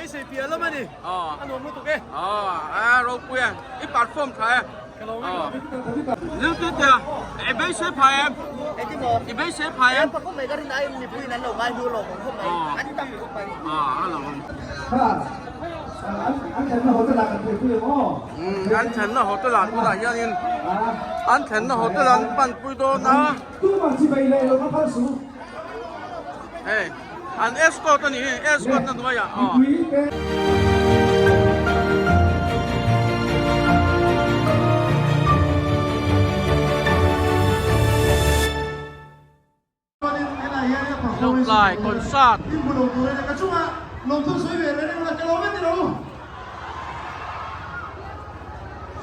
Beisei piah lam a ni. A nuam lutuk e. A ropui e. I perform tha e. Zirtirtea, i beisei phai em? I beisei phai em? An thlenna hotel ah tunah hianin an thlenna hotel an panpui dawn a. Hei an escort a ni hi escort na hnuaiah aw. Lawngtlai concert.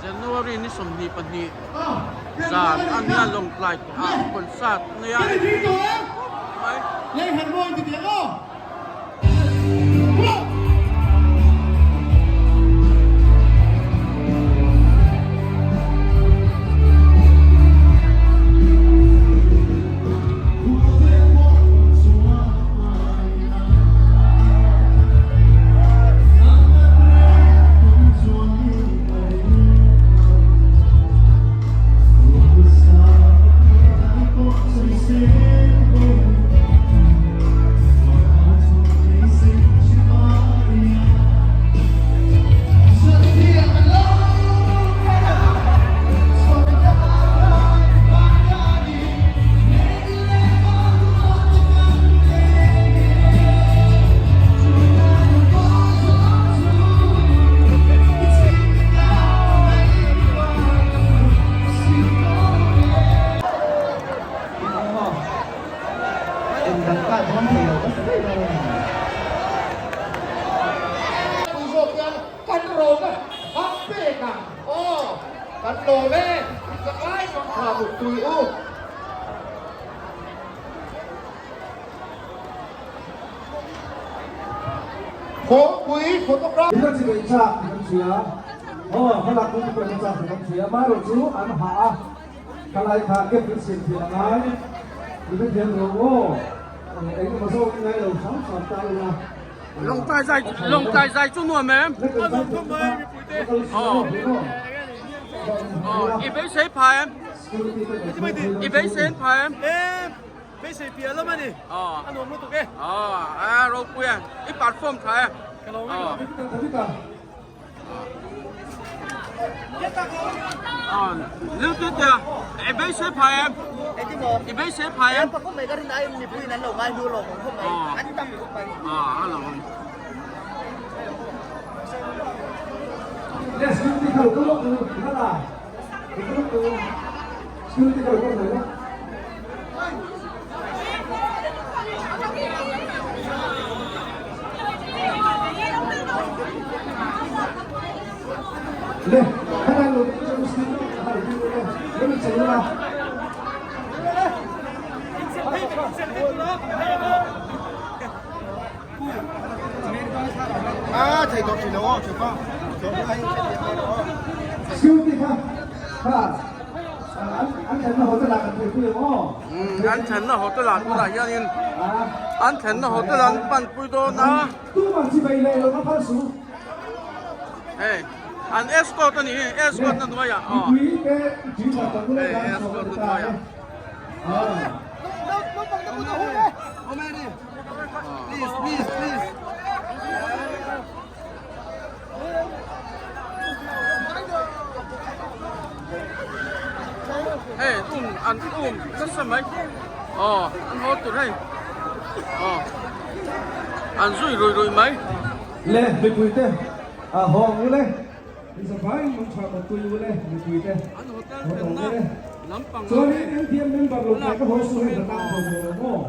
January ni 22 zan a nia Lawngtlai ah concert nei a. Thalai kha ke pui siam thiam a ngai i va thiam lo aw eng emaw zawk in ngai lo hram hram ta ula. Lawngtlai zai Lawngtlai zai chu nuam em? Aw aw i beisei pha em? I beisei pha em? Beisei piah lam a ni. A nuam lutuk e. Aw a ropui e. I perform tha e. Aw. I beisei phai em? I beisei phai em? An thlenna hotel ah tunah hianin an thlenna hotel an panpui dawn a. Hei an escort a ni hi escort na hnuaiah aw hei escort na hnuaiah. Hei um an um nasa mai aw an haw tur hei aw an zui rui rui mai. Le mipui te a hawng u le in zavai in mangtha kawt pui u le mipui te An hotel haw tawh thlenna u le lampang chuanin NPM member lo kai ka haw su hei hna tang tho tawh lo maw.